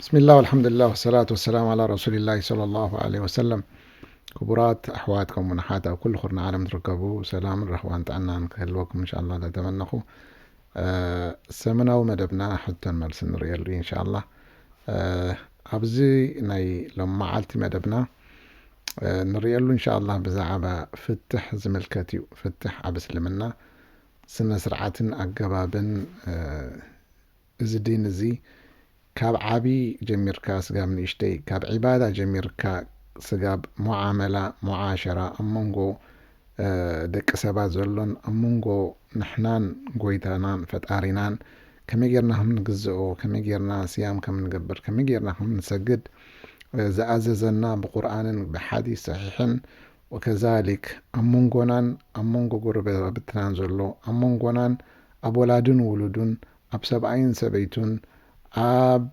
ብስሚላህ ወልሓምዱሊላህ ወሰላቱ ወሰላም ዓላ ረሱሊላህ ሰለላሁ ዐለይሂ ወሰለም። ክቡራት ኣሕዋት ከምኡውን ኣሓት ኣብ ኩሉ ኩርናዕ ዓለም ትርከቡ፣ ሰላምን ረህዋን ጥዕናን ክህልወኩም እንሻላ እንዳተመነኹ፣ እ፣ ሰሙናዊ መደብና ሕቶን መልስን ንርእየሉ እዩ እንሻላ። እ፣ ኣብዚ ናይ ሎም መዓልቲ መደብና፣ እ፣ ንርእየሉ እንሻላ ብዛዕባ ፍትሕ ዝምልከት እዩ። ፍትሕ ኣብ እስልምና ስነ ስርዓትን ኣገባብን፣ እ፣ እዚ ዲን እዚ ካብ ዓቢ ጀሚርካ ስጋብ ንእሽተይ፣ ካብ ዒባዳ ጀሚርካ ስጋብ ሙዓመላ፣ ሙዓሸራ፣ ኣብ መንጎ፣ እ፣ ደቂ ሰባት ዘሎን ኣብ መንጎ ንሕናን ጎይታናን ፈጣሪናን ከመይ ጌርና ከም ንግዝኦ፣ ከመይ ጌርና ስያም ከም ንገብር፣ ከመይ ጌርና ከም ንሰግድ፣ እ፣ ዝኣዘዘና ብቁርኣንን ብሓዲስ ሰሒሕን፣ ወከዛሊክ ኣብ መንጎናን ኣብ መንጎ ጎረባብትናን ዘሎ፣ ኣብ መንጎናን ኣብ ወላድን ውሉዱን፣ ኣብ ሰብኣይን ሰበይቱን፣ ኣብ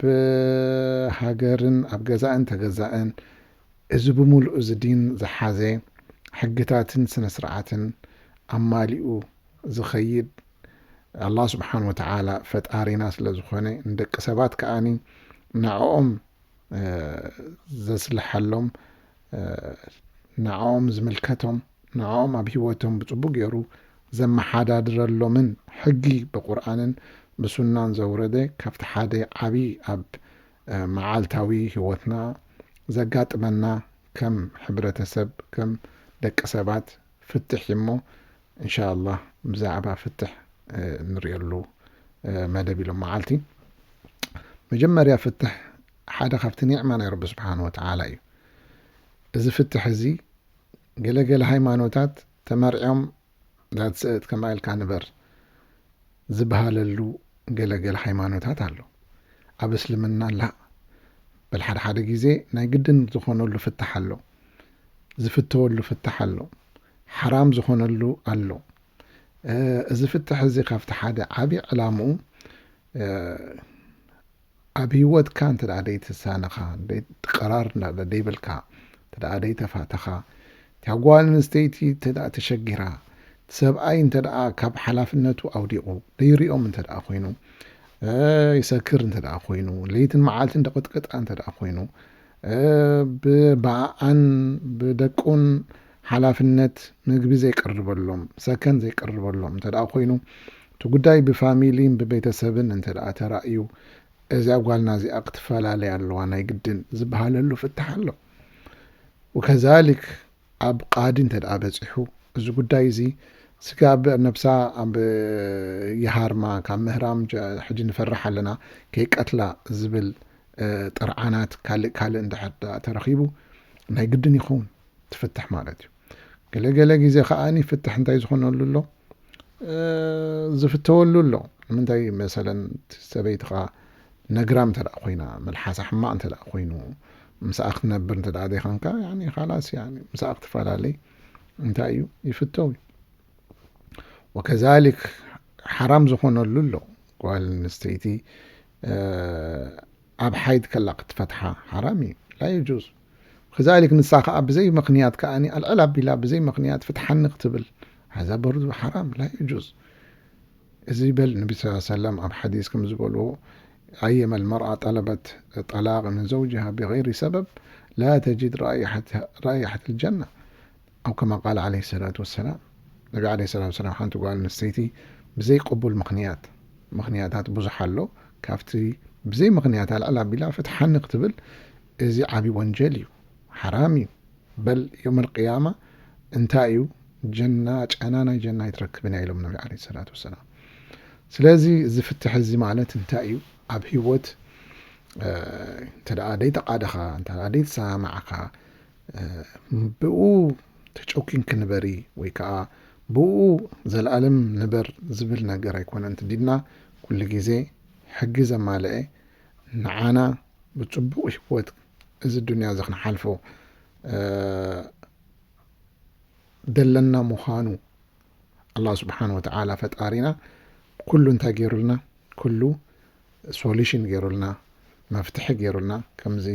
ሃገርን ኣብ ገዛእን ተገዛእን፣ እዚ ብምሉእ እዚ ዲን ዝሓዘ ሕግታትን ስነ ስርዓትን ኣማሊኡ ዝኸይድ፣ ኣላህ ስብሓን ወተዓላ ፈጣሪና ስለ ዝኾነ፣ ንደቂ ሰባት ከኣኒ ንዕኦም፣ እ፣ ዘስልሐሎም፣ እ፣ ንዕኦም ዝምልከቶም፣ ንዕኦም ኣብ ህይወቶም ብጽቡቅ ገይሩ ዘመሓዳድረሎምን ሕጊ ብቁርኣንን ብሱናን ዘውረደ፣ ካብቲ ሓደ ዓቢ ኣብ፣ እ፣ መዓልታዊ ህይወትና ዘጋጥመና ከም ሕብረተሰብ፣ ከም ደቂ ሰባት ፍትሕ እዩ እሞ፣ እንሻ ኣላህ ብዛዕባ ፍትሕ፣ እ፣ ንርእየሉ፣ እ፣ መደብ ኢሎም መዓልቲ። መጀመርያ ፍትሕ ሓደ ካብቲ ኒዕማ ናይ ረቢ ስብሓን ወተዓላ እዩ። እዚ ፍትሕ እዚ ገለገለ ሃይማኖታት ተመርዕዮም ዳትስእት ከማ ኢልካ ንበር ዝበሃለሉ ገለገለ ሃይማኖታት ኣሎ። ኣብ እስልምና ላ፣ በል ሓደ ሓደ ግዜ ናይ ግድን ዝኾነሉ ፍታሕ ኣሎ፣ ዝፍተወሉ ፍታሕ ኣሎ፣ ሓራም ዝኾነሉ ኣሎ። እ፣ እዚ ፍትሕ እዚ ካብቲ ሓደ ዓቢ ዕላምኡ፣ እ፣ ኣብ ህይወትካ እንተ ደኣ ደይተሳነኻ፣ ደይ-፣ ቅራር እንዳ-፣ ደይበልካ፣ እንተ ደኣ ደይተፋተኻ፣ እታ ጓል ኣንስተይቲ እንተ ደኣ ተሸጊራ፣ እቲ ሰብኣይ እንተ ደኣ ካብ ሓላፍነቱ ኣውዲቑ፣ ደይሪኦም እንተ ደኣ ኮይኑ፣ እ፣ ይሰክር እንተ ደኣ ኮይኑ፣ ለይትን መዓልትን ደቐጥቀጣ እንተ ደኣ ኮይኑ፣ እ፣ ብ-፣ ብኣኣን ብደቁን ሓላፍነት ምግቢ ዘይቀርበሎም፣ ሰከን ዘይቀርበሎም እንተ ደኣ ኮይኑ፣ እቲ ጉዳይ ብፋሚሊን ብቤተሰብን እንተ ደኣ ተራእዩ፣ እዚኣ ጓልና እዚኣ ክትፈላለይ ኣለዋ ናይ ግድን ዝበሃለሉ ፍታሕ ኣሎ። ወከዛሊክ ኣብ ቃዲ እንተ ደኣ በጺሑ፣ እዚ ጉዳይ እዚ ስጋብ ነብሳ ኣብ ይሃርማ፣ ካብ ምህራም ጀ-፣ ሕጂ ንፈርሕ ኣለና፣ ከይቀትላ ዝብል፣ እ፣ ጥርዓናት ካልእ ካልእ እንድሕር ደኣ ተረኺቡ፣ ናይ ግድን ይኸውን ትፍትሕ ማለት እዩ። ገለ ገለ ግዜ ከኣኒ ፍትሕ እንታይ ዝኾነሉ ኣሎ? እ፣ ዝፍተወሉ ኣሎ። ንምንታይ መሰለን ሰበይትኻ ነግራም እንተ ደኣ ኮይና፣ መልሓሳ ሕማቕ እንተ ደኣ ኮይኑ፣ ምሳኣ ክትነብር እንተ ደኣ ዘይኮንካ፣ ያኒ፣ ኻላስ፣ ያኒ፣ ምሳኣ ክትፈላለይ እንታይ እዩ? ይፍተው እዩ። ወከዛሊክ ሓራም ዝኾነሉ ኣሎ። ጓል ኣንስተይቲ፣ እ፣ ኣብ ሓይድ ከላ ክትፈትሓ ሓራም እዩ። ላ የጁዝ። ከዛሊክ ንሳ ከኣ ብዘይ ምኽንያት ከኣኒ ኣልዕል ኣቢላ ብዘይ ምኽንያት ፍትሓኒ ክትብል፣ ሃዛ በርዱ ሓራም፣ ላ የጁዝ። እዚ በል ነቢ ስ ሰለም ኣብ ሓዲስ ከም ዝበልዎ፣ ኣየመ ልመርኣ ጠለበት ጠላቅ ምን ዘውጅሃ ብገይሪ ሰበብ ላ ተጅድ ራኢሐት፣ ራኢሐት ልጀና። ኣው ከማ ቃል ዓለይሂ ሰላቱ ወሰላም። ነቢ ዓለይሂ ሰላቱ ወሰላም ሓንቲ ጓል ኣንስተይቲ ብዘይ ቅቡል ምኽንያት፣ ምኽንያታት ብዙሕ ኣሎ፣ ካብቲ ብዘይ ምኽንያት ኣልዕል ኣቢላ ፍትሓኒ ክትብል፣ እዚ ዓቢ ወንጀል እዩ፣ ሓራም እዩ። በል የውመል ቅያማ እንታይ እዩ? ጀና፣ ጨና ናይ ጀና ኣይትረክብን እያ ኢሎም ነቢ ዓለይሂ ሰላቱ ወሰላም። ስለዚ እዚ ፍትሒ እዚ ማለት እንታይ እዩ? ኣብ ህይወት፣ እ፣ እንተ ደኣ ደይተቓደኻ፣ እንተ ደኣ ደይተሰማማዕካ፣ እ፣ ብኡ ተጨኲንኪ ንበሪ ወይ ከኣ ብኡ ዘለኣለም ንበር ዝብል ነገር ኣይኮነን። እቲ ዲንና ኩሉ ግዜ ሕጊ ዘማልአ፣ ንዓና ብጽቡቕ ህይወት እዚ ዱንያ እዚ ክንሓልፎ፣ እ፣ ደለና ምዃኑ፣ ኣላህ ስብሓን ወተዓላ ፈጣሪና ኩሉ እንታይ ገይሩልና? ኩሉ ሶሉሽን ገይሩልና፣ መፍትሒ ገይሩልና። ከምዚ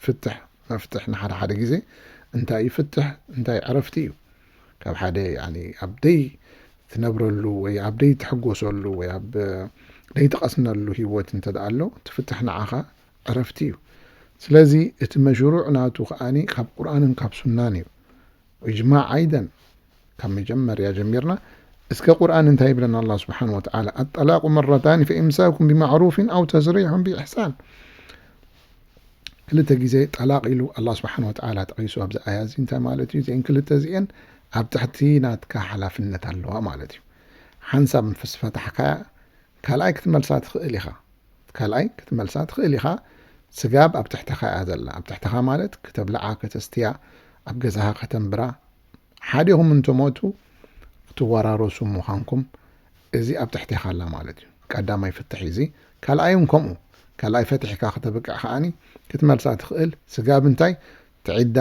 ፍትሕ፣ መፍትሕ ንሓደ ሓደ ግዜ እንታይ እዩ ፍትሕ፣ እንታይ ዕረፍቲ እዩ? ካብ ሓደ፣ ያኒ፣ ኣብ ደይ ትነብረሉ ወይ ኣብ ደይ ትሕጎሰሉ ወይ ኣብ ደይ ትቐስነሉ ህይወት እንተ ደኣ ኣሎ፣ እቲ ፍትሕ ንዓኻ ዕረፍቲ እዩ። ስለዚ እቲ መሽሩዕ ናቱ ከኣኒ ካብ ቁርኣንን ካብ ሱናን እዩ። ኢጅማዕ ኣይደን ካብ መጀመርያ ጀሚርና። እስከ ቁርኣን እንታይ ይብለና ኣላህ ስብሓን ወተዓላ? ኣጠላቁ መረታኒ ፈኢምሳኩም ብማዕሩፍን ኣው ተስሪሑን ብኢሕሳን። ክልተ ግዜ ጠላቕ ኢሉ ኣላህ ስብሓን ወተዓላ ጠቒሱ ኣብዚ ኣያ እዚ። እንታይ ማለት እዩ? እዚአን ክልተ እዚአን ኣብ ትሕቲ ናትካ ሓላፍነት ኣለዋ ማለት እዩ። ሓንሳብ ምስ ፈታሕካያ ካልኣይ ክትመልሳ ትኽእል ኢኻ። ካልኣይ ክትመልሳ ትኽእል ኢኻ። ስጋብ ኣብ ትሕተኻ እያ ዘላ። ኣብ ትሕተኻ ማለት ከተብልዓ፣ ከተስትያ፣ ኣብ ገዛኻ ከተንብራ፣ ሓዲኹም እንተሞቱ ክትወራረሱ ምዃንኩም እዚ ኣብ ትሕቴኻ ኣላ ማለት እዩ። ቀዳማይ ፍትሕ እዩ እዚ። ካልኣይ እውን ከምኡ። ካልኣይ ፈትሕካ ከተብቅዕ ከኣኒ ክትመልሳ ትኽእል። ስጋብ እንታይ? ትዒዳ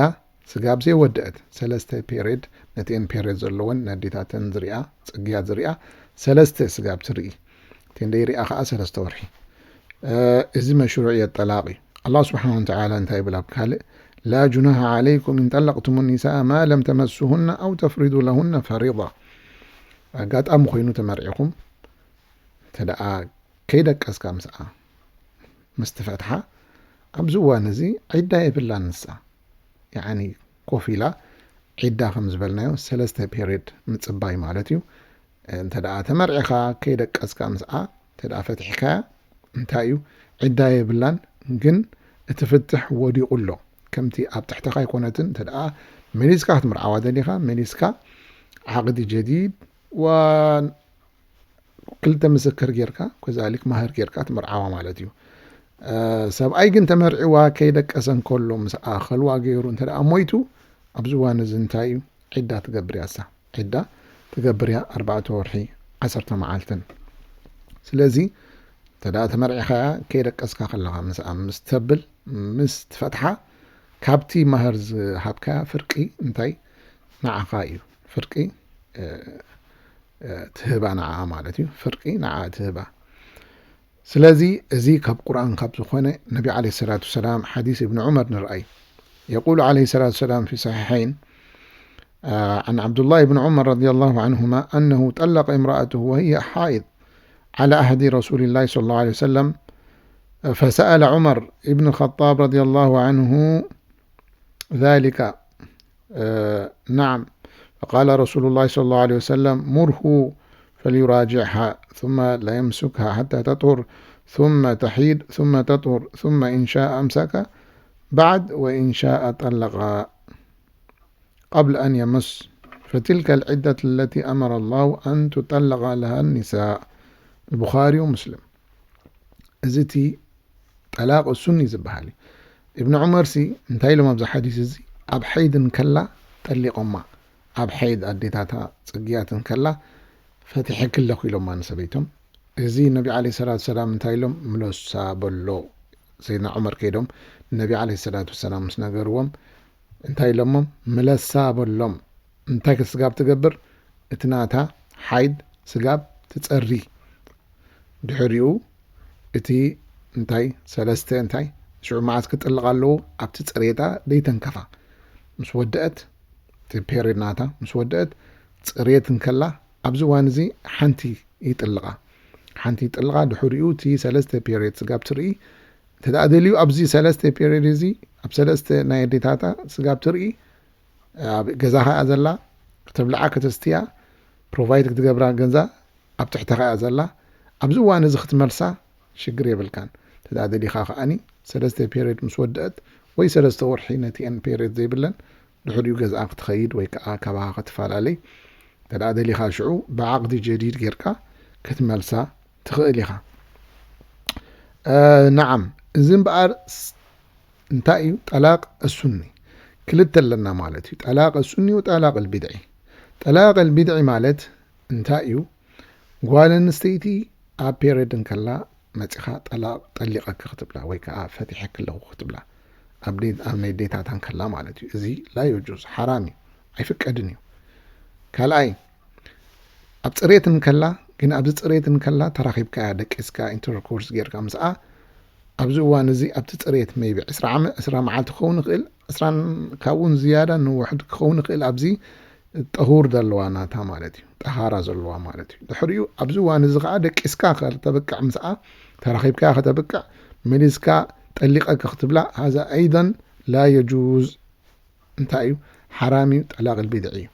ስጋብ ዘይወደአት ሰለስተ ፔሬድ፣ ነቲአን ፔሬድ ዘለወን ነዲታተን ዝሪኣ፣ ጽግያት ዝሪኣ ሰለስተ ስጋብ ትርኢ። እተን ደይሪኣ ከኣ ሰለስተ ወርሒ። እ፣ እዚ መሽሩዕየት ጠላቕ እዩ። ኣላህ ስብሓን ወተዓላ እንታይ ይብል ኣብ ካልእ? ላ ጁናሃ ዓለይኩም ኢን ጠለቅቱም ኒሳእ ማ ለም ተመሱሁና ኣው ተፍሪዱ ለሁና ፈሪዳ። ኣጋጣሚ ኮይኑ ተመርዒኹም እንተ ደኣ ከይደቀስካ ምስኣ ምስ ትፈትሓ፣ ኣብዚ እዋን እዚ ዒዳ የብላን ንሳ። ያዕኒ ኮፍ ኢላ ዒዳ ከም ዝበልናዮ ሰለስተ ፔሬድ ምጽባይ ማለት እዩ። እንተ ደኣ ተመርዒኻ ከይደቀስካ ምስኣ እንተ ደኣ ፈቲሕካያ እንታይ እዩ? ዒዳ የብላን፣ ግን እቲ ፍትሕ ወዲቑ ኣሎ። ከምቲ ኣብ ትሕተኻ ኣይኮነትን። እንተ ደኣ መሊስካ ክትምርዓዋ ደሊኻ፣ መሊስካ ዓቕዲ ጀዲድ ዋ ክልተ ምስክር ጌርካ፣ ከዛሊክ ማህር ጌርካ ትምርዓዋ ማለት እዩ። እ፣ ሰብኣይ ግን ተመርዒዋ ከይደቀሰ እንከሎ ምስኣ ከልዋ ገይሩ እንተ ደኣ ሞይቱ፣ ኣብዚ እዋን እዚ እንታይ እዩ? ዒዳ ትገብር እያ እሳ። ዒዳ ትገብር እያ ኣርባዕተ ወርሒ ዓሰርተ መዓልትን። ስለዚ እንተ ደኣ ተመርዒኻያ ከይደቀስካ ከለኻ ምስኣ ምስ ተብል፣ ምስ ትፈትሓ፣ ካብቲ ማህር ዝሃብካያ ፍርቂ እንታይ ንዓኻ እዩ። ፍርቂ፣ እ፣ እ፣ ትህባ ንዓኣ ማለት እዩ። ፍርቂ ንዓኣ ትህባ። ስለዚ እዚ ካብ ቁርኣን ካብ ዝኾነ ነቢ ዓለይሂ ሰላቱ ወሰላም ሓዲስ እብን ዑመር ንርኣይ። የቁሉ ዓለይሂ ሰላቱ ወሰላም ፊ ሰሒሐይን፣ አ፣ عن عبد الله بن عمر رضي الله عنهما أنه طلق امرأته وهي حائض على عهد رسول الله صلى الله عليه وسلم، فسأل عمر بن الخطاب رضي الله عنه ذلك، آه، نعم. فقال رسول الله صلى الله عليه وسلم: مره فليراجعها، ثم لا يمسكها حتى تطهر، ثم تحيض، ثم تطهر، ثم إن شاء أمسك بعد، وإن شاء طلق قبل أن يمس، فتلك العدة التي أمر الله أن تطلق لها النساء. البخاري ومسلم. እዚ እቲ ጠላቕ ሱኒ ዝበሃል እዩ። እብን ዑመርሲ እንታይ ኢሎም ኣብዚ ሓዲስ እዚ? ኣብ ሓይድ እንከላ ጠሊቖማ። ኣብ ሓይድ ኣዴታታ ጽግያት እንከላ ፈቲሐኪ ኣለኹ ኢሎማ ንሰበይቶም። እዚ ነቢ ዓለይሂ ሰላቱ ሰላም እንታይ ኢሎም? ምለሳ በሎ። ሰይድና ዑመር ከይዶም ነቢ ዓለይሂ ሰላቱ ወሰላም ምስ ነገርዎም እንታይ ኢሎሞም? ምለሳ በሎም። እንታይ ስጋብ ትገብር? እቲ ናታ ሓይድ ስጋብ ትጸሪ። ድሕሪኡ እቲ እንታይ ሰለስተ እንታይ ሽዑ መዓስ ክጥልቕ ኣለዎ? ኣብቲ ጽሬታ ደይተንከፋ ምስ ወደአት፣ እቲ ፔሪድ ናታ ምስ ወደአት ጽሬት እንከላ ኣብዚ እዋን እዚ ሓንቲ ይጥልቓ። ሓንቲ ይጥልቓ፣ ድሕሪኡ እቲ ሰለስተ ፔሪድ ስጋብ ትርኢ። እንተ ደኣ ደልዩ ኣብዚ ሰለስተ ፔሪድ እዚ፣ ኣብ ሰለስተ ናይ ኣዴታታ ስጋብ ትርኢ፣ ኣብ ገዛኻ እያ ዘላ፣ ከተብልዓ ከተስትያ፣ ፕሮቫይድ ክትገብራ ገንዛ ኣብ ትሕተኻ እያ ዘላ። ኣብዚ እዋን እዚ ክትመልሳ ሽግር የብልካን። እንተ ደኣ ደሊኻ ከኣኒ ሰለስተ ፔሪድ ምስ ወደአት ወይ ሰለስተ ወርሒ ነቲአን ፔሪድ ዘይብለን ድሕሪኡ ገዝኣ ክትኸይድ ወይ ከኣ ካባኻ ክትፈላለይ እንተ ደኣ ደሊኻ ሽዑ ብዓቕዲ ጀዲድ ጌርካ ክትመልሳ ትኽእል ኢኻ። እ፣ ነዓም፣ እዚ እምበኣር ስ-፣ እንታይ እዩ? ጠላቕ ሱኒ ክልተ ኣለና ማለት እዩ። ጠላቕ ሱኒ ወጠላቕ ልቢድዒ። ጠላቕ ልቢድዒ ማለት እንታይ እዩ? ጓል ኣንስተይቲ ኣብ ፔሪድ እንከላ መጺኻ ጠላቕ ጠሊቐኪ ክትብላ ወይ ከኣ ፈቲሐኪ ኣለኹ ክትብላ ኣብ ዴ-፣ ኣብ ናይ ዴታታ እንከላ ማለት እዩ። እዚ ላ የጁዝ፣ ሓራም እዩ፣ ኣይፍቀድን እዩ። ካልኣይ፣ ኣብ ጽሬት እንከላ፣ ግን ኣብዚ ጽሬት እንከላ ተራኺብካያ፣ ደቂስካ፣ ኢንተርኮርስ ጌርካ ምስኣ፣ ኣብዚ እዋን እዚ ኣብቲ ጽሬት ሜይቢ ዕስራ ዓመ-፣ ዕስራ መዓልቲ ክኸውን ይኽእል፣ ዕስራን ካብኡን ዝያዳ ንውሕድ ክኸውን ይኽእል፣ ኣብዚ ጠሁር ዘለዋ ናታ ማለት እዩ፣ ጠሃራ ዘለዋ ማለት እዩ። ድሕሪኡ ኣብዚ እዋን እዚ ኸዓ ደቂስካ ከተብቅዕ ምስኣ፣ ተራኺብካያ ከተብቅዕ፣ መሊስካ ጠሊቐኪ ክትብላ፣ هذا أيضا لا يجوز። እንታይ እዩ? ሓራም እዩ፣ ጠላቕ ልቢድዒ እዩ።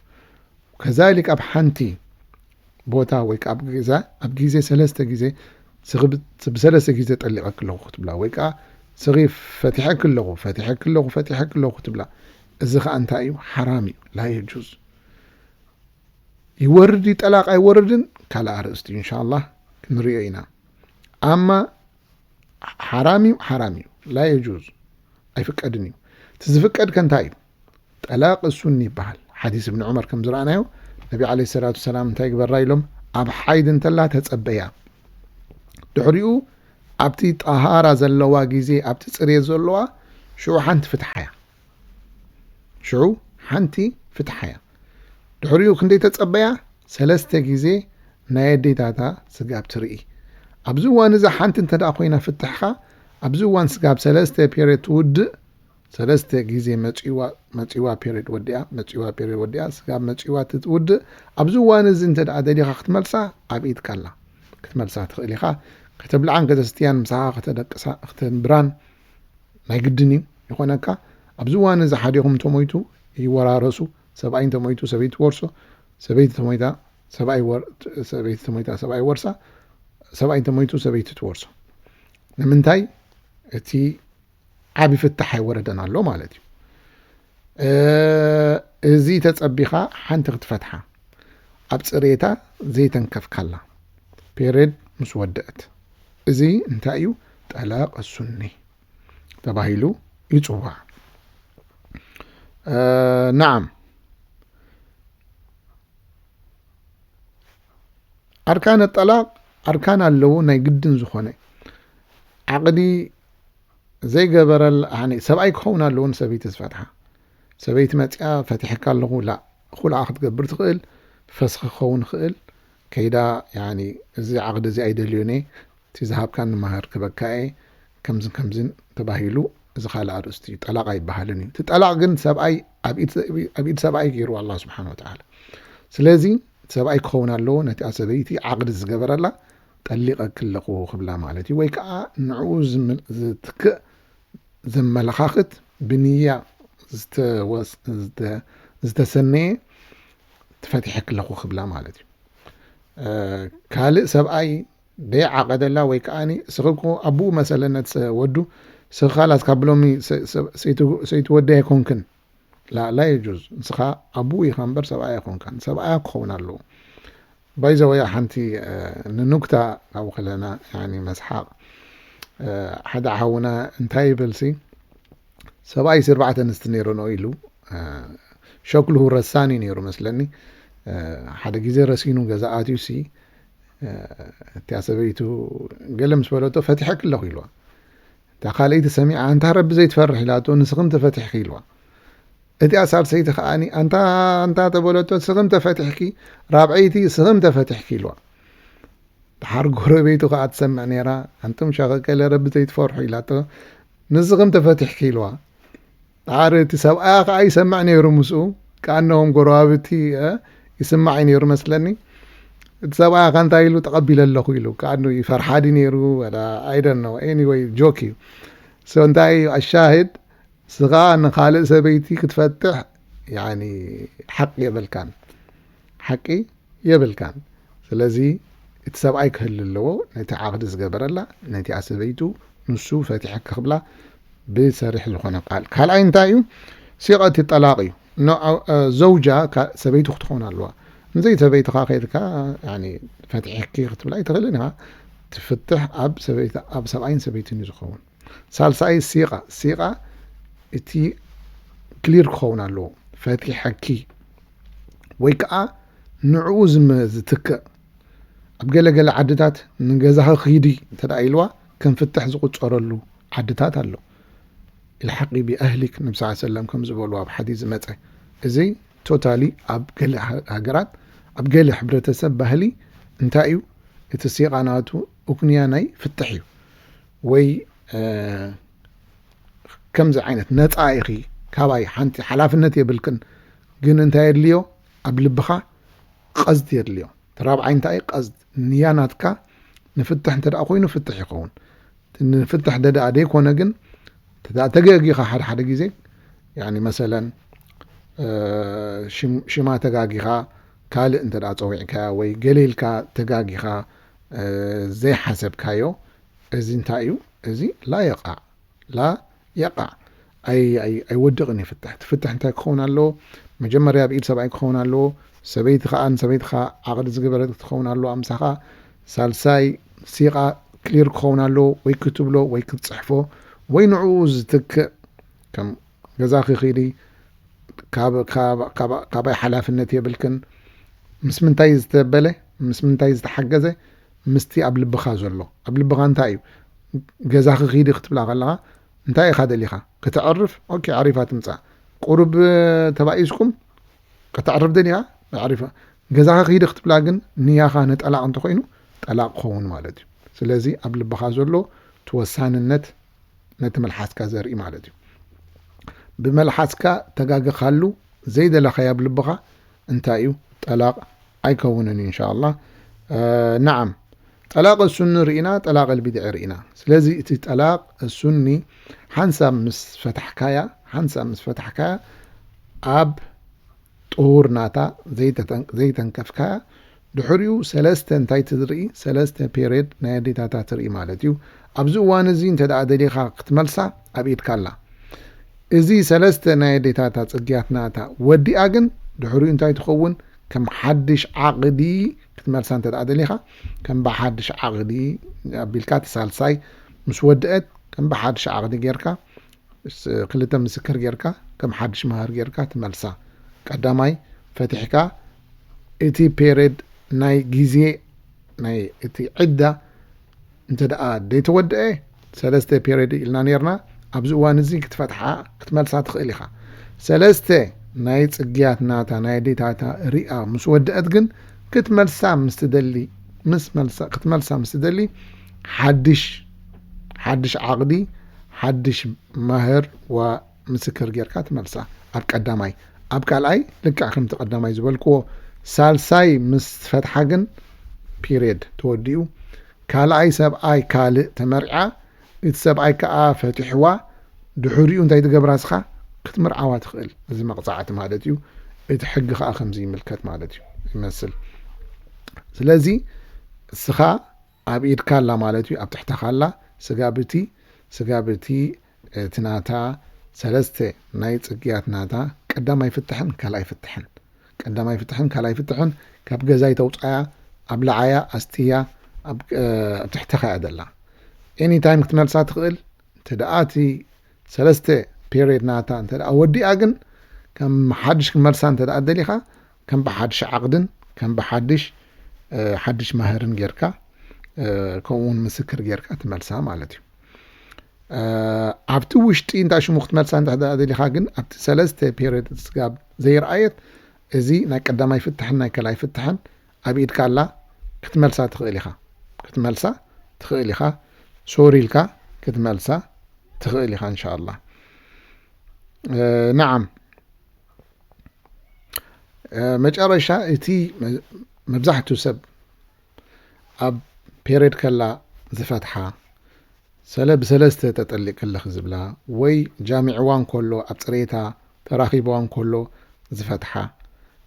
ከዛሊክ ኣብ ሓንቲ ቦታ ወይ ከዓ ኣብ ግዜ፣ ኣብ ግዜ ሰለስተ ግዜ፣ ስኺ ብ-፣ ብሰለስተ ግዜ ጠሊቐኪ ኣለኹ ክትብላ፣ ወይ ከዓ ስኺ ፈቲሐኪ ኣለኹ፣ ፈቲሐኪ ኣለኹ፣ ፈቲሐኪ ኣለኹ ክትብላ፣ እዚ ከዓ እንታይ እዩ? ሓራም እዩ፣ ላ የጁዝ። ይወርድ እዩ ጠላቕ ኣይወርድን ካልእ ኣርእስቲ እዩ፣ ኢንሻላህ ክንሪኦ ኢና። ኣማ ሓራም እዩ፣ ሓራም እዩ፣ ላ የጁዝ፣ ኣይፍቀድን እዩ። እቲ ዝፍቀድ ከ እንታይ እዩ? ጠላቕ ሱኒ ይበሃል። ሓዲስ እብኒ ዑመር ከም ዝረኣናዮ፣ ነቢ ዓለይሂ ሰላቱ ወሰላም እንታይ ግበራ ኢሎም? ኣብ ሓይድ እንተላ ተጸበያ። ድሕሪኡ ኣብቲ ጠሃራ ዘለዋ ግዜ፣ ኣብቲ ጽሬት ዘለዋ፣ ሽዑ ሓንቲ ፍትሓያ። ሽዑ ሓንቲ ፍትሓያ። ድሕሪኡ ክንደይ ተጸበያ? ሰለስተ ግዜ ናይ ኣዴታታ ስጋብ ትርኢ። ኣብዚ እዋን እዚ ሓንቲ እንተ ደኣ ኮይና ፍትሕኻ፣ ኣብዚ እዋን ስጋብ ሰለስተ ፔሬድ ትውድእ፣ ሰለስተ ግዜ መጺዋ፣ መጺዋ ፔሬድ ወዲኣ፣ መጺዋ ፔሬድ ወዲኣ፣ ስጋብ መጺዋ ትውድእ። ኣብዚ እዋን እዚ እንተ ደኣ ደሊኻ ክትመልሳ፣ ኣብ ኢድካ ኣላ። ክትመልሳ ትኽእል ኢኻ። ከተብልዓን ከተስትያን፣ ምሳኻ ከተደቅሳ፣ ከተንብራን ናይ ግድን እዩ። ይኾነካ፣ ኣብዚ እዋን እዚ ሓዲኹም እንተሞይቱ ይወራረሱ። ሰብኣይ እንተሞይቱ ሰበይቲ ትወርሶ፣ ሰበይቲ ተሞይታ ሰብኣይ ወር-፣ ሰበይቲ ተሞይታ ሰብኣይ ወርሳ፣ ሰብኣይ እንተሞይቱ ሰበይቲ ትወርሶ። ንምንታይ? እቲ ዓቢ ፍታሕ ኣይወረደን ኣሎ ማለት እዩ። እ፣ እዚ ተጸቢኻ ሓንቲ ክትፈትሓ፣ ኣብ ጽሬታ ዘይተንከፍካላ፣ ፔሬድ ምስ ወደአት፣ እዚ እንታይ እዩ? ጠላቕ ሱኒ ተባሂሉ ይጽዋዕ። እ፣ ነዓም። ኣርካነ ጠላቕ ኣርካን ኣለዎ፣ ናይ ግድን ዝኾነ ዓቕዲ ዘይገበረል-፣ ያኒ ሰብኣይ ክኸውን ኣለዎ ንሰበይቲ ዝፈትሓ። ሰበይቲ መጺኣ ፈቲሕካ ኣለኹ፣ ላ፣ ኹልዓ ክትገብር ትኽእል፣ ፈስኺ ክኸውን ይኽእል፣ ከይዳ፣ ያኒ እዚ ዓቕዲ እዚ ኣይደልዮን እየ፣ እቲ ዝሃብካኒ ማህር ክበካ እየ፣ ከምዝን ከምዝን ተባሂሉ፣ እዚ ካልእ ኣርእስቲ እዩ። ጠላቕ ኣይበሃልን እዩ። እቲ ጠላቕ ግን ሰብኣይ ኣብ ኢድ፣ ኣብ ኢድ ሰብኣይ ገይሩ ኣላህ ስብሓን ወተዓላ። ስለዚ ሰብኣይ ክኸውን ኣለዎ ነቲኣ ሰበይቲ ዓቕዲ ዝገበረላ፣ ጠሊቐኪ ኣለኹ ክብላ ማለት እዩ። ወይ ከዓ ንዕኡ ዝም-፣ ዝትክእ ዘመለኻኽት ብንያ ዝተወስ-፣ ዝተ-፣ ዝተሰነየ ትፈቲሐኪ ኣለኹ ክብላ ማለት እዩ። እ፣ ካልእ ሰብኣይ ደይዓቐደላ ወይ ከዓኒ እስኺ እኮ ኣቦኡ መሰለ ነቲ ሰ-፣ ወዱ፣ እስኺ ካላስ ካብ ሎሚ ሰ-፣ ሰ-፣ ሰይቲ-፣ ሰይቲ ወዲ ኣይኮንክን። ላ፣ ላ የጁዝ። ንስኻ ኣቦኡ ኢኻ እምበር ሰብኣይ ኣይኮንካን። ሰብኣያ ክኸውን ኣለዎ። ባይ ዘ ወይ ሓንቲ፣ እ፣ ንኑክታ ካብኡ ከለና፣ ያኒ መስሓቕ፣ እ፣ ሓደ ሓውና እንታይ ይበልሲ፣ ሰብኣይሲ ኣርባዕተ ኣንስቲ ነይረንኦ ኢሉ፣ እ፣ ሸክልሁ ረሳኒ ነይሩ መስለኒ። እ፣ ሓደ ግዜ ረሲኑ ገዛ ኣትዩሲ፣ እ፣ እቲኣ ሰበይቱ ገለ ምስ በለቶ፣ "ፈቲሐኪ ኣለኹ" ኢልዋ። እታ ካልኣይቲ ሰሚዓ፣ "ኣንታ ረቢ ዘይትፈርሕ?" ኢላቶ፣ "ንስኺ እንተ ፈቲሕኪ" ኢልዋ። እቲኣ ሳልሰይቲ ከዓኒ፣ "ኣንታ፣ ኣንታ" ተበለቶ፣ "ንስኺ እንተ ፈቲሕኪ?" ራብዐይቲ፣ "ንስኺ እንተ ፈቲሕኪ" ኢልዋ። ደሓር ጎረቤቱ ከኣ ትሰምዕ ነይራ፣ "ኣንቱም ሸኸከለ ረቢ ዘይትፈርሑ" ኢላቶ፣ "ንስኺ እንተ ፈቲሕኪ" ኢልዋ። ደሓር እቲ ሰብኣያ ከኣ ይሰምዕ ነይሩ ምስኡ፣ ከኣነሆም ጎረባብቲ፣ እ፣ ይስማዕ እዩ ነይሩ መስለኒ። እቲ ሰብኣያ ከ እንታይ ኢሉ? "ተቐቢለ ኣለኹ" ኢሉ። ከኣኑ ይፈርሓ ድዩ ነይሩ? ወላ፣ I don't know። Anyway፣ ጆክ እዩ። So፣ እንታይ እዩ ኣሻሂድ? ስኻ ንኻልእ ሰበይቲ ክትፈትሕ፣ ያኒ፣ ሓቂ የብልካን። ሓቂ የብልካን። ስለዚ፣ እቲ ሰብኣይ ክህሊ ኣለዎ፣ ነቲ ዓቕዲ ዝገበረላ፣ ነቲኣ ሰበይቱ፣ ንሱ ፈቲሐ ክኽብላ፣ ብሰሪሕ ዝኾነ ቃል። ካልኣይ እንታይ እዩ? ሲቐቲ ጠላቕ እዩ። ኖ-፣ አ-፣ አ-፣ ዘውጃ ካ-፣ ሰበይቱ ክትኾን ኣለዋ። ንዘይ ሰበይትኻ ከይድካ፣ ያኒ፣ ፈቲሐኪ ክትብላ ኣይትኽእልን ኢኻ። ትፍትሕ ኣብ ሰበይታ-፣ ኣብ ሰብኣይን ሰበይትን እዩ ዝኸውን። ሳልሳይ ሲቓ። ሲቓ እቲ ክሊር ክኸውን ኣለዎ። ፈቲሐኪ ወይ ከዓ ንዕኡ ዝመ-፣ ዝትክእ። ኣብ ገለ ገለ ዓድታት ንገዛኺ ኺዲ እንተ ደኣ ኢልዋ ከም ፍትሕ ዝቑጸረሉ ዓድታት ኣሎ። ኢልሓቂ ቢኣህሊክ ነቢ ስ ሰለም ከም ዝበሉ ኣብ ሓዲስ ዝመጸ። እዚ ቶታሊ ኣብ ገለ ሃ-፣ ሃገራት፣ ኣብ ገለ ሕብረተሰብ ባህሊ እንታይ እዩ? እቲ ሲቓ ናቱ ኡክንያ ናይ ፍትሕ እዩ። ወይ፣ እ፣ ከምዚ ዓይነት ነጻ ኢኺ፣ ካባይ ሓንቲ ሓላፍነት የብልክን፣ ግን እንታይ የድልዮ? ኣብ ልብኻ ቀዝድ የድልዮ። እቲ ራብዓይ እንታይ እዩ? ቀዝድ። ንያ ናትካ ንፍትሕ እንተ ደኣ ኮይኑ ፍትሕ ይኸውን። ንፍትሕ ደኣ ዘይኮነ ግን ተገጊኻ ሓደ ሓደ ግዜ፣ ያኒ መሰለን ሽማ ተጋጊኻ ካልእ እንተ ጸዊዕካያ ወይ ገሌልካ ተጋጊኻ ዘይሓሰብካዮ፣ እዚ እንታይ እዩ? እዚ ላ የቃዕ ላ የቃዕ ኣይወድቕን እዩ። ፍትሕ ትፍትሕ እንታይ ክኸውን ኣለዎ? መጀመርያ ብኢድ ሰብኣይ ክኸውን ኣለዎ። ሰበይቲ ከዓ ንሰበይትኻ ዓቕዲ ዝገበረት ክትኸውን ኣለዋ ምሳኻ። ሳልሳይ ሲቓ ክሊር ክኸውን ኣለዎ፣ ወይ ክትብሎ ወይ ክትፅሕፎ ወይ ንዕኡ ዝትክእ፣ ከም ገዛኺ ኺዲ፣ ካባይ ሓላፍነት የብልክን፣ ምስ ምንታይ ዝተበለ፣ ምስ ምንታይ ዝተሓገዘ፣ ምስቲ ኣብ ልብኻ ዘሎ። ኣብ ልብኻ እንታይ እዩ? ገዛኺ ኺዲ ክትብላ ከለኻ እንታይ ኢኻ ደሊኻ? ከተዕርፍ? ኦኬ፣ ዓሪፋ ትምጻእ። ቁሩብ ተባኢስኩም ከተዕርፍ ደሊኻ? ኣዕሪፋ። ገዛኻ ኺዲ ክትብላ ግን ንያኻ ንጠላቕ እንተኾይኑ ጠላቕ ክኸውን ማለት እዩ። ስለዚ ኣብ ልብኻ ዘሎ ተወሳንነት ነቲ መልሓስካ ዘርኢ ማለት እዩ። ብመልሓስካ ተጋግኻሉ ዘይደለኻዮ ኣብ ልብኻ እንታይ እዩ? ጠላቕ ኣይከውንን እዩ እንሻ ኣላህ። ነዓም፣ ጠላቕ ሱኒ ርኢና፣ ጠላቕ ልቢድዒ ርኢና። ስለዚ እቲ ጠላቕ ሱኒ ሓንሳብ ምስ ፈታሕካያ፣ ሓንሳብ ምስ ፈታሕካያ ኣብ ጥሁር ናታ ዘይተንከፍካያ፣ ድሕሪኡ ሰለስተ እንታይ ትርኢ? ሰለስተ ፔሬድ ናይ ኣዴታታ ትርኢ ማለት እዩ። ኣብዚ እዋን እዚ እንተ ደኣ ደሊኻ ክትመልሳ ኣብ ኢድካ ኣላ። እዚ ሰለስተ ናይ ኣዴታታ ጽግያት ናታ ወዲኣ ግን ድሕሪኡ እንታይ ትኸውን? ከም ሓድሽ ዓቕዲ ክትመልሳ እንተ ደኣ ደሊኻ፣ ከም ብሓድሽ ዓቕዲ ኣቢልካ እቲ ሳልሳይ ምስ ወድአት ከም ብሓድሽ ዓቕዲ ጌርካ፣ ክልተ ምስክር ጌርካ፣ ከም ሓድሽ መሃር ጌርካ ትመልሳ። ቀዳማይ ፈቲሕካ፣ እቲ ፔሬድ ናይ ግዜ ናይ እቲ ዕዳ እንተ ደኣ ደይተወድአ፣ ሰለስተ ፔሬድ ኢልና ኔርና። ኣብዚ እዋን እዚ ክትፈትሓ ክትመልሳ ትኽእል ኢኻ። ሰለስተ ናይ ጽግያት ናታ ናይ ኣዴታታ ሪኣ ምስ ወድአት ግን ክትመልሳ ምስ ትደሊ፣ ምስ መልሳ ክትመልሳ ምስ ትደሊ ሓድሽ ሓድሽ ዓቕዲ ሓድሽ ማህር ዋ ምስክር ጌርካ ትመልሳ። ኣብ ቀዳማይ። ኣብ ካልኣይ ልክዕ ከምቲ ቀዳማይ ዝበልክዎ፣ ሳልሳይ ምስ ፈትሓ ግን ፒሬድ ተወዲኡ። ካልኣይ ሰብኣይ ካልእ ተመርዓ፣ እቲ ሰብኣይ ከኣ ፈቲሕዋ። ድሕሪኡ እንታይ ትገብራ? እስኻ ክትምርዓዋ ትኽእል። እዚ መቕጻዕቲ ማለት እዩ። እቲ ሕጊ ከኣ ከምዚ ይምልከት ማለት እዩ ይመስል። ስለዚ እስኻ ኣብ ኢድካ ኣላ ማለት እዩ፣ ኣብ ትሕተኻ ኣላ። ስጋብ እቲ ስጋብ እቲ እቲ ናታ ሰለስተ ናይ ጽግያት ናታ ቀዳማይ ፍትሕን ካልኣይ ፍትሕን ቀዳማይ ፍትሕን ካልኣይ ፍትሕን ካብ ገዛይ ተውጻያ፣ ኣብ ለዓያ ኣስትያ፣ ኣብ ትሕተኻ እያ ዘላ። ኤኒ ታይም ክትመልሳ ትኽእል። እንተ ደኣ እቲ ሰለስተ ፔሪድ ናታ እንተ ደኣ ወዲኣ ግን ከም ሓድሽ ክመልሳ እንተ ደኣ ደሊኻ ከም ብሓድሽ ዓቕድን ከም ብሓድሽ ሓድሽ ማህርን ጌርካ ከምኡውን ምስክር ጌርካ ትመልሳ ማለት እዩ። ኣብቲ ውሽጢ እንታይ ሽሙ ክትመልሳ እንተ ደሊኻ ግን ኣብቲ ሰለስተ ፔሪድ ስጋብ ዘይረኣየት እዚ ናይ ቀዳማይ ፍትሕን ናይ ከላይ ፍትሕን ኣብ ኢድካ ኣላ ክትመልሳ ትኽእል ኢኻ ክትመልሳ ትኽእል ኢኻ ሶሪ ኢልካ ክትመልሳ ትኽእል ኢኻ እንሻ ኣላ። ነዓም መጨረሻ እቲ መብዛሕትኡ ሰብ ኣብ ፔሬድ ከላ ዝፈትሓ ሰለ ብሰለስተ ተጠሊቅ ከለኺ ዝብላ ወይ ጃሚዕዋ እንከሎ ኣብ ፅሬታ ተራኺብዋ እንከሎ ዝፈትሓ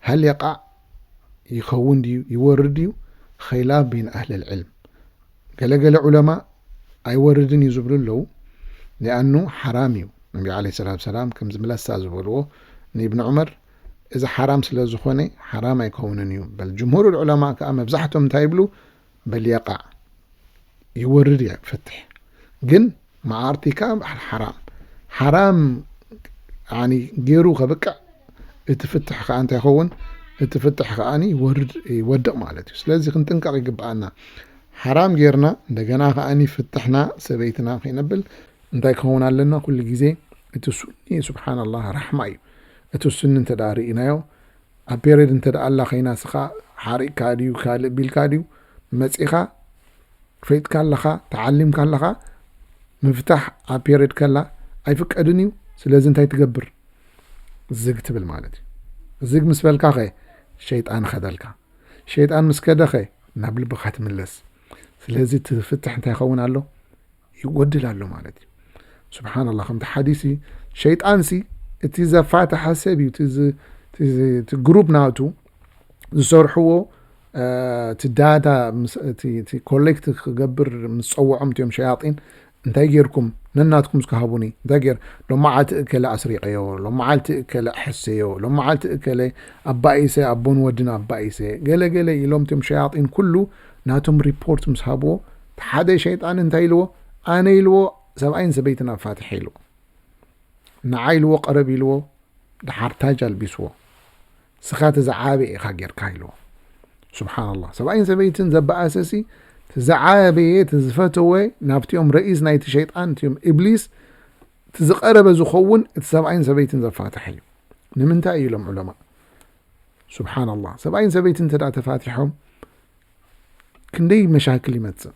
ሀል የቃዕ ይኸውን ድዩ ይወርድ ድዩ ኸይላፍ በይን ኣህል ልዕልም ገለገለ ዑለማ ኣይወርድን እዩ ዝብሉ ኣለዉ። ሊኣኑ ሓራም እዩ። ነቢ ዓለይሂ ሰላቱ ሰላም ከምዚ ምለሳ ዝበልዎ ንኢብን ዑመር እዚ ሓራም ስለ ዝኾነ ሓራም ኣይከውንን እዩ። በል ጅምሁር ዑለማ ከኣ መብዛሕቶም እንታይ ይብሉ? በል የቃዕ ይወርድ እዩ ፍትሕ ግን መዓርቲ ከኣ ሓራም ሓራም ገይሩ ከብቅዕ እቲ ፍትሕ ከኣ እንታይ ይኸውን? እቲ ፍትሕ ከኣ ይወድቕ ማለት እዩ። ስለዚ ክንጥንቀቕ ይግብኣና። ሓራም ጌርና እንደገና ከኣ ፍትሕና ሰበይትና ከይነብል እንታይ ክኸውን ኣለና? ኩሉ ግዜ እቲ ሱኒ ስብሓንላህ ራሕማ እዩ። እቲ ሱኒ እንተ ደኣ ርኢናዮ ኣብ ፔሬድ እንተ ደኣ ኣላ ኸይና ስኻ ሓሪቕካ ድዩ ካልእ ቢልካ ድዩ መጺኻ ፈይጥካ ኣለኻ ተዓሊምካ ኣለኻ ምፍታሕ ኣብ ፔሬድ ከላ ኣይፍቀድን እዩ። ስለዚ እንታይ ትገብር? ዝግ ትብል ማለት እዩ። ዝግ ምስ በልካ ኸ ሸይጣን ኸደልካ። ሸይጣን ምስ ከደ ኸ ናብ ልብኻ ትምለስ። ስለዚ እቲ ፍትሕ እንታይ ይኸውን ኣሎ? ይጎድል ኣሎ ማለት እዩ። ስብሓንላ። ከምቲ ሓዲሲ ሸይጣንሲ እቲ ዘፋተሐ ሰብ እዩ። እቲ ዝ- እቲ ዝ- እቲ ግሩፕ ናቱ ዝሰርሕዎ እቲ ዳታ እቲ ኮሌክት ክገብር ምስ ፀውዖም እትዮም ሸያጢን እንታይ ጌርኩም ነናትኩም እስከ ሃቡኒ እንታይ ጌር ሎመዓልቲ እከለ ኣስሪቀዮ ሎመዓልቲ እከለ ኣሕሰዮ ሎመዓልቲ እከለ ኣባኢሰ ኣቦን ወድን ኣባኢሰ ገለ ገለ ኢሎም እትዮም ሸያጢን ኩሉ ናቶም ሪፖርት ምስ ሃብዎ ሓደ ሸይጣን እንታይ ኢልዎ ኣነ ኢልዎ ሰብኣይን ሰበይትን ኣፋትሐ ኢልዎ ንዓ ኢልዎ ቀረብ ኢልዎ ድሓር ታጅ ኣልቢስዎ ስኻ እቲ ዝዓበየ ኢኻ ጌርካ ኢልዎ ስብሓንላ ሰብኣይን ሰበይትን ዘበኣሰሲ እቲ ዝዓበየ እቲ ዝፈተወ ናብቲኦም ረኢስ ናይቲ ሸይጣን እቲኦም እብሊስ እቲ ዝቐረበ ዝኸውን እቲ ሰብኣይን ሰበይትን ዘፋትሐ እዩ ንምንታይ እዩ ኢሎም ዑለማ ስብሓንላ ሰብኣይን ሰበይትን እንተ ተፋቲሖም ክንደይ መሻክል ይመፅእ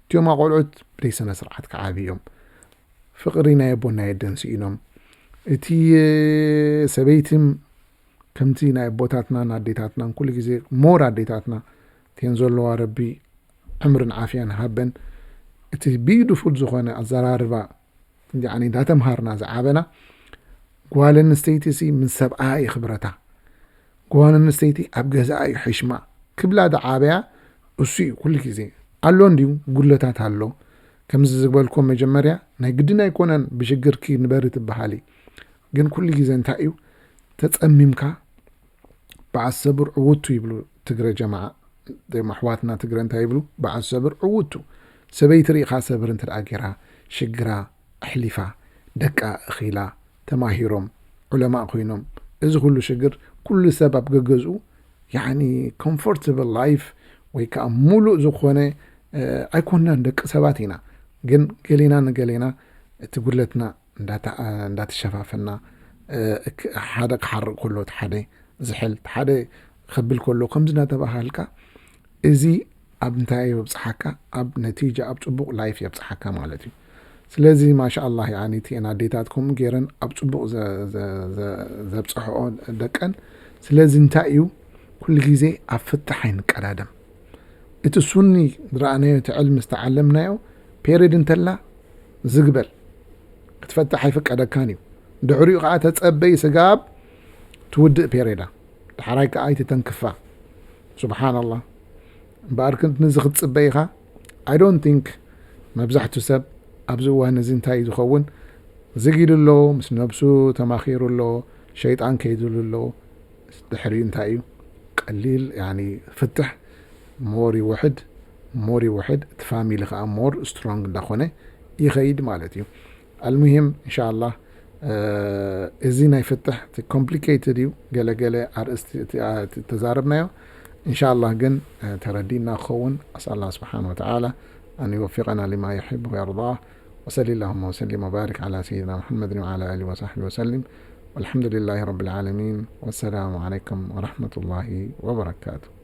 እቲኦም ኣቆልዑት ብደይ ስነ ስርዓት ክዓብዮም ፍቕሪ ናይ ኣቦን ናይ ኣደን ስኢኖም እቲ ሰበይትን ከምቲ ናይ ኣቦታትናን ኣዴታትናን ኩሉ ግዜ ሞር ኣዴታትና እተን ዘለዋ ረቢ ዕምርን ዓፍያን ሃበን እቲ ቢዩቲፉል ዝኾነ ኣዘራርባ እንዳተምሃርና ዝዓበና ጓል ኣንስተይቲ ሲ ምስ ሰብኣ ይኽብረታ ጓል ኣንስተይቲ ኣብ ገዛኣ እዩ ሕሽማ ክብላ ዝዓበያ እሱ እዩ ኩሉ ግዜ ኣሎ እንድዩ ጉድለታት ኣሎ ከምዚ ዝበልኮ መጀመርያ ናይ ግድን ኣይኮነን ብሽግርኪ ንበሪ ትበሃል እዩ ግን ኩሉ ግዜ እንታይ እዩ ተፀሚምካ በዓል ሰብር ዕውቱ ይብሉ ትግረ ጀማዓ ኣሕዋትና ትግረ እንታይ ይብሉ በዓል ሰብር ዕውቱ ሰበይቲ ርኢኻ ሰብር እንተ ገይራ ሽግራ ኣሕሊፋ ደቃ እኺላ ተማሂሮም ዑለማእ ኮይኖም እዚ ኩሉ ሽግር ኩሉ ሰብ ኣብ ገገዝኡ ያኒ ኮምፎርታብል ላይፍ ወይ ከዓ ሙሉእ ዝኾነ ኣይኮናን ደቂ ሰባት ኢና ግን ገሌና ንገሌና እቲ ጉድለትና እንዳተሸፋፈና ሓደ ክሓርቕ ከሎ ሓደ ዝሕል ሓደ ከብል ከሎ ከምዚ እናተባሃልካ እዚ ኣብ እንታይ የብፅሓካ ኣብ ነቲጃ ኣብ ፅቡቕ ላይፍ የብፅሓካ ማለት እዩ ስለዚ ማሻ ኣላህ ያኒ እቲአን ኣዴታት ከምኡ ገይረን ኣብ ፅቡቕ ዘብፅሐኦ ደቀን ስለዚ እንታይ እዩ ኩሉ ግዜ ኣብ ፍታሕ ኣይንቀዳደም እቲ ሱኒ ዝረኣናዮ እቲ ዕልሚ ዝተዓለምናዮ ፔሬድ እንተላ ዝግበር ክትፈትሕ ኣይፍቀደካን እዩ ድሕሪኡ ከዓ ተፀበይ ስጋብ ትውድእ ፔሬዳ ድሓራይ ከዓ ኣይትተንክፋ ስብሓንላ እምበኣር ክንዚ ክትፅበ ኢኻ I don't think መብዛሕቱ ሰብ ኣብዚ እዋን እዚ እንታይ እዩ ዝኸውን ዝግ ኢሉ ኣሎ ምስ ነብሱ ተማኺሩ ኣሎ ሸይጣን ከይድሉ ኣሎ ድሕሪኡ እንታይ እዩ ቀሊል ፍትሕ ሞር ይውሕድ ሞር ይውሕድ እቲ ፋሚሊ ከዓ ሞር ስትሮንግ እንዳኾነ ይኸይድ ማለት እዩ ኣልሙሂም እንሻ ኣላህ እዚ ናይ ፍትሕ እቲ ኮምፕሊኬትድ እዩ ገለገለ ኣርእስቲ ተዛረብናዮ እንሻ ኣላህ ግን ተረዲእና ክኸውን ኣስኣል ኣላህ ስብሓን ወተዓላ أن يوفقنا لما يحب ويرضاه وصل اللهم وسلم وبارك على سيدنا محمد وعلى آله وصحبه وسلم والحمد لله رب العالمين والسلام عليكم ورحمة الله وبركاته